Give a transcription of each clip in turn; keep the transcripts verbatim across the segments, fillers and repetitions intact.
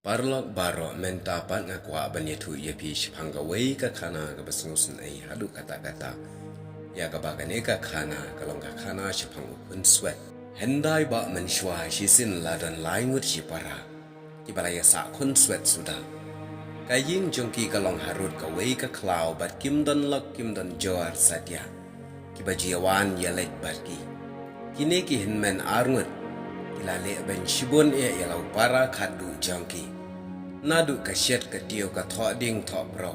Paralok baroh, mynta pat nga kwah ban ïathuh ïa phi shaphang kawei ka khana kaba sngewsynei haduh katta katta. Ïa kaba kane ka khana ka long ka khana shaphang u khunswet. Hyndai ba mynshuwa shisien la don lai ngut shipara kiba la ïasah khunswet suda. Ka ïing jong ki ka long harud kawei ka khlaw bad kim don lok kim don jor satia kiba ju ïawan ïaleit bad ki. Kine ki hynmen arngut ki la leh beiñ shibun eh ïa la u para khatduh jong ki. Naduh ka shet ka tiew, ka thoh dieng thoh prau,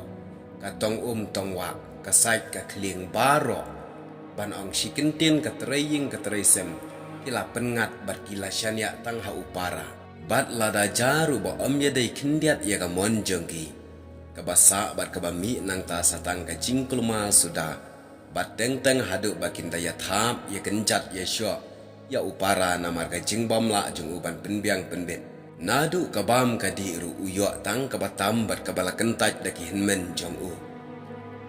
ka tong um tong wah, ka sait ka khlieng baroh, ban ong shi kyntien ka trei ïing ka trei sem, ki la pynngat bad ki la shaniah tang ha u para. Bad lada jia ruh ba ym ïadei khyndiat ïa ka mon jong ki, kaba sah bad kaba mih nangta sa tang ka jingkulmar suda. Bad teng teng haduh ba kin da ïathap ïakynjat ïashoh ïa u para namar ka jingbym lah jong u ban pynbiang pynbit. Naduh ka bam ka dih ruh u ïoh tang kaba tam bad kaba la kyntait da ki hynmen jong u.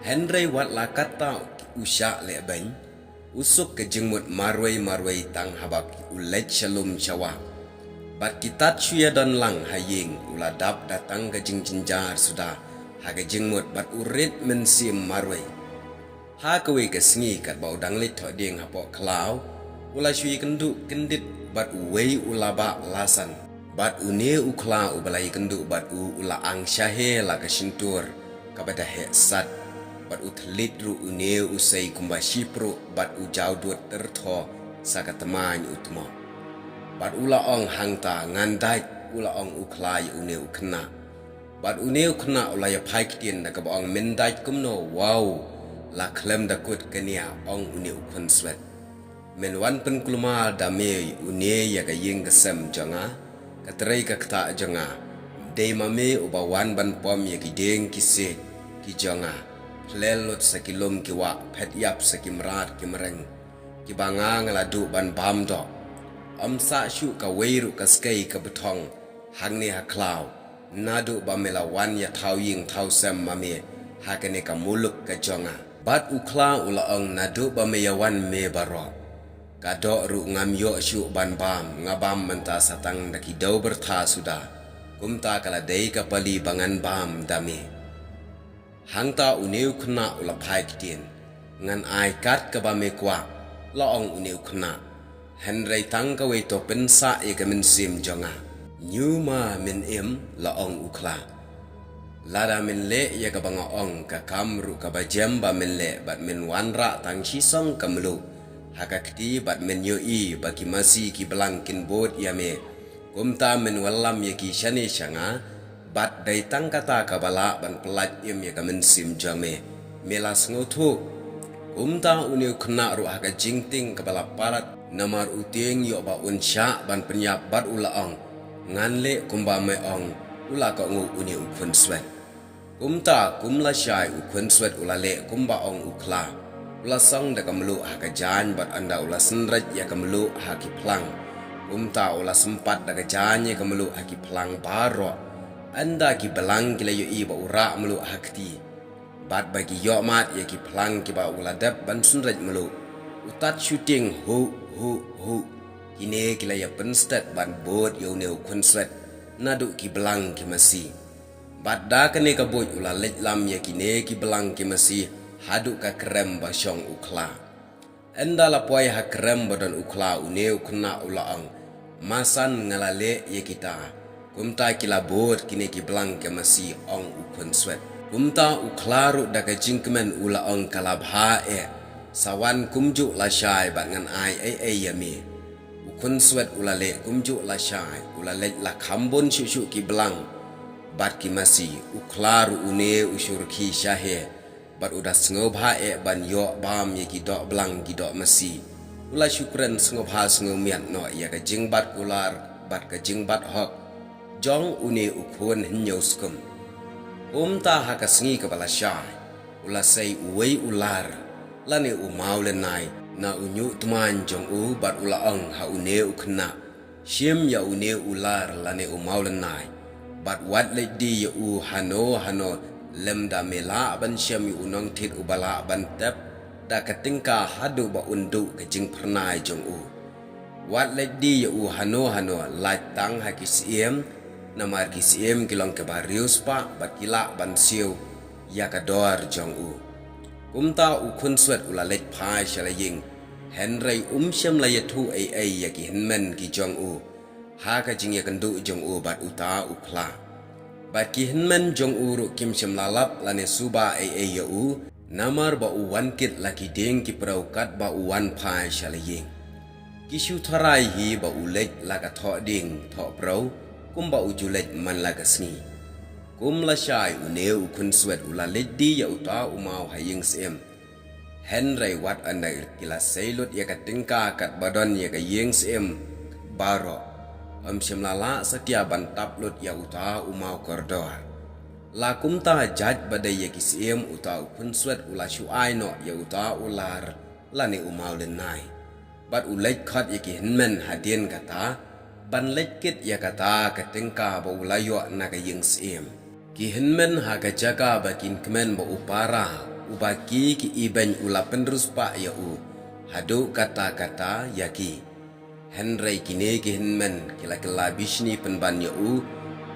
Hynrei wat la katta u shah leh beiñ, u suk ka jingmut marwei marwei tang haba u leit sha lum sha wah. Bad ki tat shu ïadon lang ha ïing, u la dap da tang ka jingjynjar suda ha ka jingmut bad u rit mynsiem marwei. Ha kawei ka sngi katba u dang leit thoh dieng hapoh khlaw, u la shu ïakynduh kyndit bad uwei u laba lasan. Bad une u khla uba la ïakynduh bad u, u la ang shahe la ka shyntur kaba da heh sat. Bad u thylliej ruh une u sei kumba shipruh bad u jaw dud tyrtho sa ka tmaiñ u tmoh. Bad u la ong, hangta ngan dait, u la ong u khla ïa une u khynnah. Bad une u khynnah u la ïaphai ktien da kaba ong, men dait kumno, wow, la khlem da kut kane, ong une u khunswet. Men wan pynkulmar da me une ïa ka ïing ka sem jong nga, ka trei ka ktah jong nga. Dei ma me uba wan ban pom ïa ki dieng ki siej ki jong nga. Phlel lut sa ki lum ki wah, phet ïap sa ki mrad ki mreng, kiba nga nga la duh ban bam doh. Ym sah shuh kawei ruh ka skei ka bthong hangne ha khlaw, naduh ba me la wan ïa thaw ïing thaw sem ma me ha kane ka muluk ka jong nga. Bad u khla u la ong, naduh ba me ïa wan me baroh, ka doh ruh ngam ïoh shuh ban bam, nga bam mynta sa tang da ki dew byrtha suda. Kumta ka la dei ka pali ba ngan bam da me. Hangta une u khynnah u la phai ktien. Ngan ai kat kaba me kwah, la ong une u khynnah. Hynrei tang kawei to, pynsah ïa ka mynsiem jong nga. Ñiuma men im, la ong u khla. Lada men leh ïa kaba nga ong, ka kam ruh kaba jem ba men leh, bad men wanrah tang shisong ka mluh ha ka kti, bad men ïohi ba ki masi ki blang kin bud ïa me. Kumta men wallam ïa ki shane sha nga, bad dei tang kata kaba lah ban pyllait im ïa ka mynsiem jong me. Me la sngewthuh? Kumta une u khynnah ruh ha ka jingtieng kaba la palat, namar u tieng ïoh ba un shah ban pynïap, bad u la ong, ngan leh kumba me ong, u la kohnguh une u khunswet. Kumta kum lashai u khunswet u la leh kumba ong u khla. U la song da ka mluh ha ka jaiñ, bad ynda u la synreit ïa ka mluh ha ki phlang, kumta u la sympat da ka jaiñ ïa ka mluh ha ki phlang baroh. Ynda ki blang ki la ïohi ba u rah mluh ha kti, bad ba ki ïohmad ïa ki phlang kiba u la dep ban synreit mluh, u tat shu tieng, huh huh huh. Kine ki la ïa pynstet ban bud ïa une u khunswet naduh ki blang ki masi. Bad da kane ka buit u la leit lam ïa kine ki blang ki masi haduh ka krem ba shong u khla. Ynda la poi ha krem ba don u khla, une u khynnah u la ong, masan nga la leh ïa kita. Kumta ki la bud kine ki blang ki masi, ong u khunswet. Kumta u khla ruh da ka jingkmen u la ong, ka la bha eh. Sa wan kumjuh lashai bad ngan ai ei ei ïa me. U khunswet u la leh kumjuh lashai, u la leit la kham bun shuh shuh ki blang bad ki masi. U khla ruh une u shu rkhie shahe, bad u da sngewbha eh ban ïoh bam ïa ki doh blang ki doh masi. U la shu kren sngewbha sngewmiat noh ïa ka jingbat kular bad ka jingbat hok jong une u khun hynñiew skum. Kumta ha ka sngi kaba lashai, u la sei uwei u lar lane u mawlynnai na u ñiuh tmaiñ jong u, bad u la ong ha une u khynnah, shim ïa une u lar lane u mawlynnai, bad wat leit die ïa u hano hano, lymda me lah ban shem ïa u nongthied uba lah ban tep da ka tyngka haduh ba un duh ka jingphyrnai jong u. Wat leit die ïa u hano hano, lait tang ha ki syiem Namar ki syiem ki long kiba riewspah bad ki lah ban siew ïa ka dor jong u. Kumta u khunswet u la leit phai sha la ïing, hynrei um shym la ïathuh ei ei ïa ki hynmen ki jong u ha ka jingïakynduh jong u bad uta u khla. Bad ki hynmen jong u ruh kim shym la lap lane suba ei ei ïa u, namar ba u wan kit la ki dieng ki prew katba u wan phai sha la ïing. Ki shu tharai hi ba u leit la ka thoh dieng thoh prew, kumba u ju leit man la ka sngi. Kum lashai une u khunswet u la leit die ïa uta u maw ha ïing syiem. Hynrei wat ynda ki la sei lut ïa ka tyngka katba don ïa ka ïing syiem baroh, um shym la lah satia ban tap lut ïa uta u maw kordor. La kumta jait ba dei ïa ki syiem uta u khunswet u la shu ai noh ïa uta u lar lane u maw lynnai. Bad u leit khot ïa ki hynmen hadien kata ban leit kit ïa kata ka tyngka ba u la ïoh na ka ïing syiem. Ki hynmen ha ka jaka ba kin kmen ba u para uba ki ki ibeiñ u la pynriewspah ïa u haduh katta katta ïa ki. Hynrei kine ki hynmen ki la kylla bishni pynban ïa u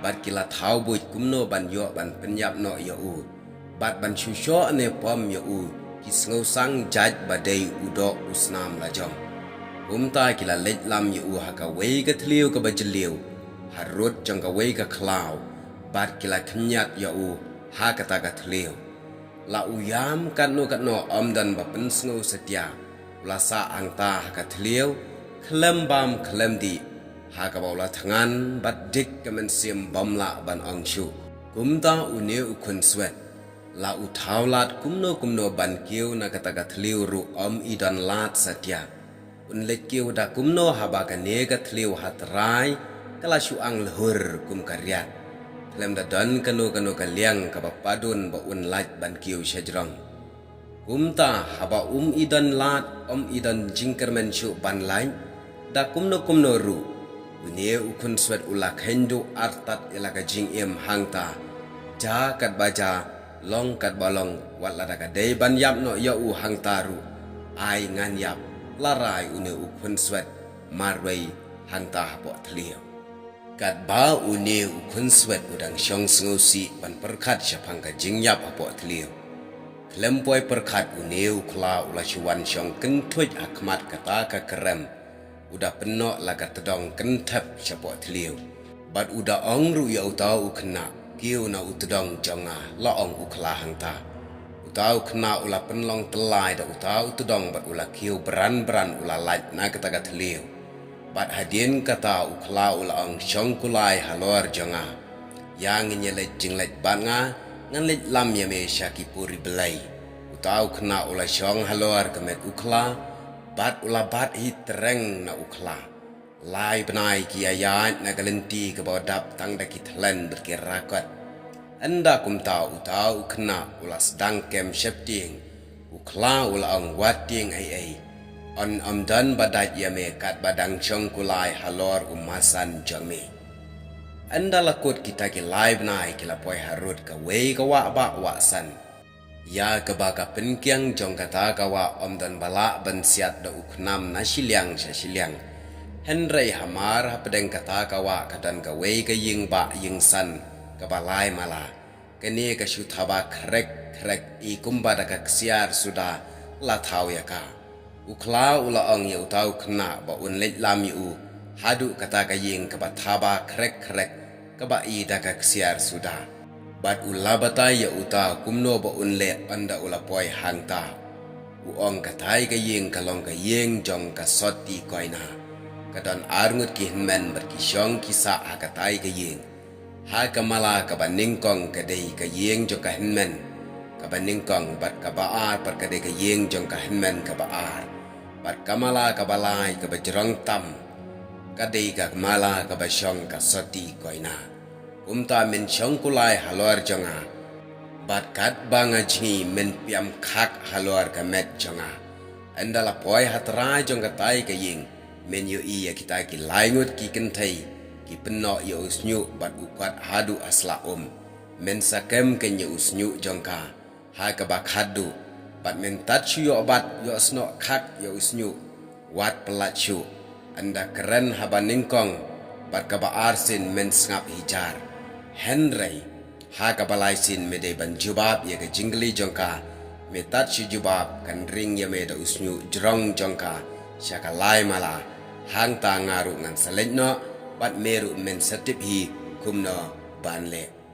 bad ki la thaw buit kumno ban ïoh ban pynïap noh ïa u bad ban shu shoh ne pom ïa u. Ki sngewsang jait ba dei u doh u snam lajong. Kumta ki la leit lam ïa u ha kawei ka thliew kaba jylliew harud jong kawei ka khlaw bad ki la khynñiat ïa u ha kata ka thliew. La u ïam katno katno, ym don ba pynsngew satia. U la sah hangta ha ka thliew khlem bam khlem dih, ha kaba u la thngan bad dik ka mynsiem bym lah ban ong shuh. Kumta une u khunswet la u thaw lad kumno kumno ban kiew na kata ka thliew ruh ym i don lad satia. Un leit kiew da kumno haba kane ka thliew ha trai ka la shu ang lhur kum ka riat. Khlem da don kano kano ka liang kaba padun ba un lait ban kiew shajrong. Kumta haba um i don lad, um i don jingkyrmen shuh ban lait da kumno kumno ruh, une u khunswet u la kheiñ duh artat ïa la ka jingim hangta. Ja katba ja, long katba long, wat lada ka dei ban ïap noh ïa u hangta ruh, ai ngan ïap, la rai une u khunswet marwei hangta hapoh thliew. Katba une u khunswet u dang shong sngewsih ban pyrkhat shaphang ka jingïap hapoh thliew, khlem poi pyrkhat une u khla u la shu wan shong kynthuit ha khmat kata ka krem. U da pynnoh la ka tdong kynthep shapoh thliew. Bad u da ong ruh ïa uta u khynnah, kiew na u tdong jong nga, la ong u khla hangta. Uta u khynnah u la pynlong tyllai da uta u tdong bad u la kiew bran bran u la lait na kata ka thliew. Bad hadien kata u khla u la ong, shong kulai halor jong nga. Ïa ngin ïa leit jingleit bad nga, ngan leit lam ïa me sha ki puri blei. Uta u khynnah u la shong halor ka met u khla, bad u la bat hi treng na u khla. Lai bnai ki ïaid na ka lynti kaba dap tang da ki thlen bad ki rakot. Ynda kumta uta u khynnah u la sdang kem sheptieng. U khla u la ong, wat tieng ei ei. Yn ym don ba dait ïa me katba dang shong kulai halor u masan jong me. Ynda la kut kita ki lai bnai ki la poi harud kawei ka wah bah wah san. Ïa kaba ka pynkiang jong kata ka wah ym don ba lah ban siat da u khnam na shiliang sha shiliang. Hynrei hamar hapdeng kata ka wah ka don kawei ka ïing bah ïing san kaba lai mala. Kane ka shu thaba khrek khrek i kumba da ka ksiar suda la thaw ïa ka. U khla u la ong ïa uta u khynnah ba un leit lam ïa u haduh kata ka ïing kaba thaba khrek khrek kaba i da ka ksiar suda. Bad u la batai ïa uta kumno ba un leh ynda u la poi hangta. U ong, katai ka ïing ka long ka ïing jong ka soti koina. Ka don arngut ki hynmen bad ki shong ki sah ha katai ka ïing. Ha ka mala kaba nyngkong ka dei ka ïing jong ka hynmen kaba nyngkong, bad kaba ar pat ka dei ka ïing jong ka hynmen kaba ar, bad ka mala kaba lai kaba jrong tam ka dei ka mala kaba shong ka soti koina. Kumta men shong kulai halor jong nga, bad katba nga jngi men piam khak halor ka met jong nga. Ynda la poi ha trai jong katai ka ïing, men ïohi ïa kita ki lai ngut ki kynthei ki pynnoh ïa u shñiuh bad u kot haduh ha sla um. Men sa kem kein ïa u shñiuh jong ka ha kaba khatduh, bad men tad shu ïoh bat ïoh snoh khak ïa u shñiuh. Wat pyllait shuh, ynda kren haba nyngkong bad kaba ar sien men sngap hi jar. Hynrei ha kaba lai sien me dei ban jubab ïa ka jingkylli jong ka. Me tad shu jubab, kan ring ïa me da u shñiuh jrong jong ka sha ka lai mala. Hangta nga ruh ngan sa leit noh, bad me ruh men sa tip hi kumno ban leh.